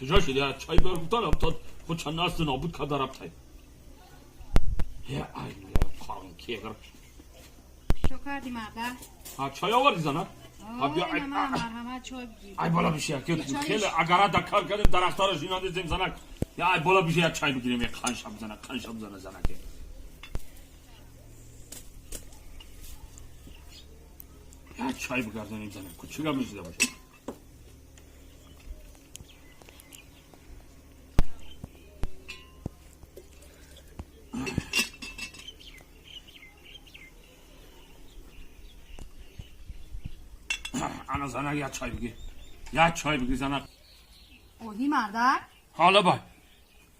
کجا شدی؟ یک چای بیار گفتم تا خود چند نسل نابود کرده رفته. یه ای قارون کیه گرفت. چو کردی مرده؟ ها چای آوردی زنه؟ ها مرحمت چای بگیر. ای بالا بشه که خیلی اگره دکار کردیم درخت‌ها رو شیناندیم زنک. یا ای بالا بشه یک چای بگیریم یک خان شب زنک خان شب زنه زنک. یا چای بگردانیم زنک. کوچیکا میشه باشه. انا زنک یا چای بگیر. یا چای بگیر زنک. اوهی مردک. حالا بای.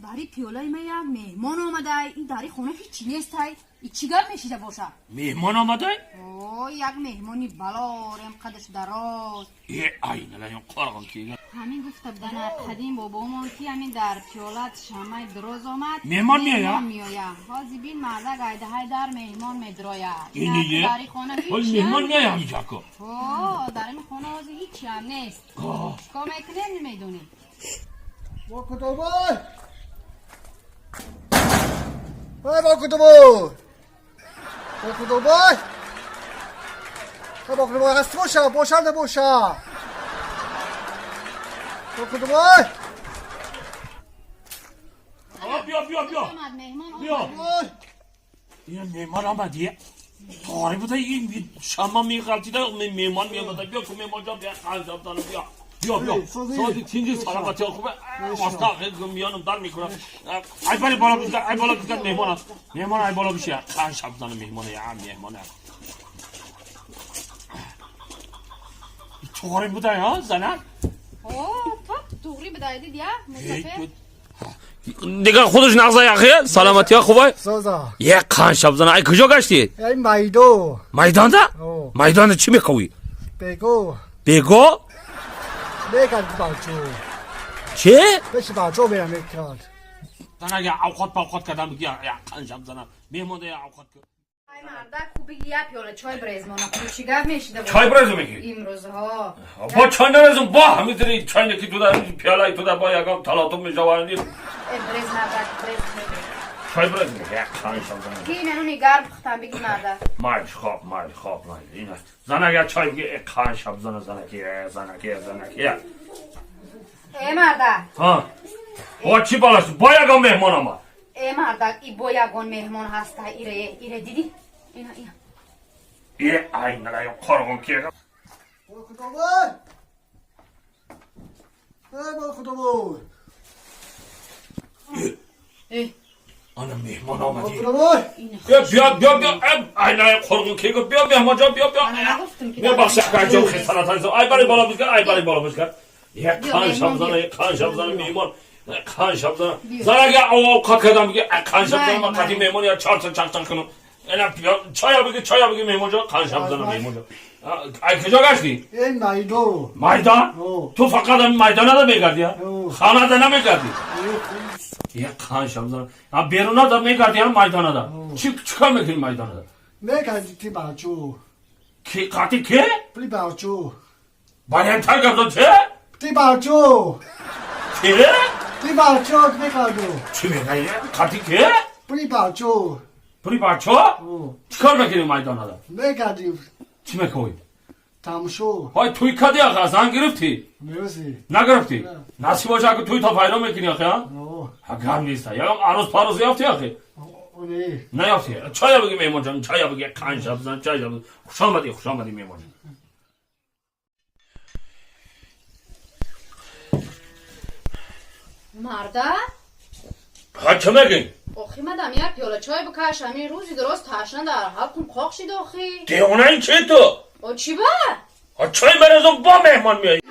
داری پیولای ما یک مهمان آمده. این داری خونه هیچی نیست. این چی گپ میشیده باشه؟ مهمان آمده؟ اوه یک مهمانی بلارم قدش دراز. ای آینه لایون قرغون کی. همین گفته بودن قدیم بابامون که همین در پیولات شمای دراز آمد. مهمان میآید؟ میآید. حاضی بین مردک ایده های در مهمان میدراید. اینیه؟ داری خونه هیچی مهمان میآید همینجا کو. اوه در این خونه حاضی هیچی هم نیست. چیکار میکنیم نمیدونیم. با کدومای؟ ای با کدومای؟ با کدومای؟ با کدومای هست باشه باشه نباشه. با کدومای؟ بیا بیا بیا. بیا. این مهمان آمدیه. طاری بوده این شما میغلطیده مهمان میامده. بیا که مهمان جان بیا خانجام دانم بیا. بیا بیا. سادی تینجی سلامتی خوبه. آستا میانم در میکنم. ای باری بالا بزن ای بالا بزن مهمان است. مهمان ای بالا بشه. خان شب زن مهمانه یا مهمانه. طاری بوده ها زنک. اوه تا توغری بوده دیدی یا مصطفی؟ دیگه خودش نغزه یاخه سلامتی خوبه. سازا. یه خان شب زن ای کجا گشتی؟ ای میدو. میدانده؟ میدانده چی میخوی؟ بگو. بگو؟ میکرد باچو. چه؟ بش باچو میرم میکرد. زنک یا اوقات پاوقات کردم بگی یا خان شب زنم مهمان یا اوقات. ای مردک خوب بگی یه پیاله چای بریز مانا خوب چی گپ میشیده باشه؟ چای بریزم میگی؟ امروزها با چای نریزم با همینطوری چای نکی تو در پیاله تو در با یکم تلاطم میشه وارندی. بریز مردک بریز. چای بریز میگی یا خان شب زنم. کی نونی گرم پختم بگی مردک. مایل خواب مایل خواب مایل این است. زنک یا چای بگی خان شب زنه زنکی زنکی زنکی. ای مردک. ها با چی بالاش با یکم مهمان آمد. ای مردک ای با یکان مهمان هسته ایره ایره دیدی؟ اینا اینا. ای آینه لایو قرغون کیه. با خداوند. ای با خداوند. ای آن مهمان آمدی. بیا بیا بیا بیا آینه قرغون کیه بیا مهمان جان بیا بیا. بیا بخش جان خسارت هست. ای برای بالا بزن ای برای بالا بزن. یک خان شب زنه یک خان شب زنه مهمان خان شب زنه زنه که اوقات کردم میگه خان شب زنه من قدیم مهمان یا چهار تا چک چک کنم. اینا چای بگی چای بگی مهمان جان خان شب زنه مهمان جان. ای کجا گشتی؟ این میدان. میدان؟ تو فقط میدان رو میگردی؟ خانه ده نمیگردی؟ یک خان شب زنه بیرون ده میگردی هم میدان ده. چی چیکار میکنی میدان ده؟ میگردی تی باچو. کی قاطی کی؟ پلی باچو. بلندتر گفتم چه؟ تی باچو. چه؟ تی باچو میگردو. چی میگی؟ قاطی کی؟ پلی باچو. پلی باچو؟ چیکار میکنی میدان ده؟ میگردی. چی میکنی؟ تماشو. های توی کدی آخه زن گرفتی؟ مرسی. نگرفتی؟ نصیب باشه که توی تا پیدا میکنی آخه ها؟ ها گرم نیست. یا عروس پاروس یافتی آخه؟ نه. نیافتی. چای بگی مهمان جان چای بگی خان شب زن چای بگی. خوش آمدی خوش آمدی مهمان جان. مرده؟ ها چه میگی؟ آخی مدام یک پیاله چای بکش همین روزی درست تشنه در حال کن قاق شید آخی. دیوانه این چی تو؟ او چی با؟ چای برزم با مهمان میایی.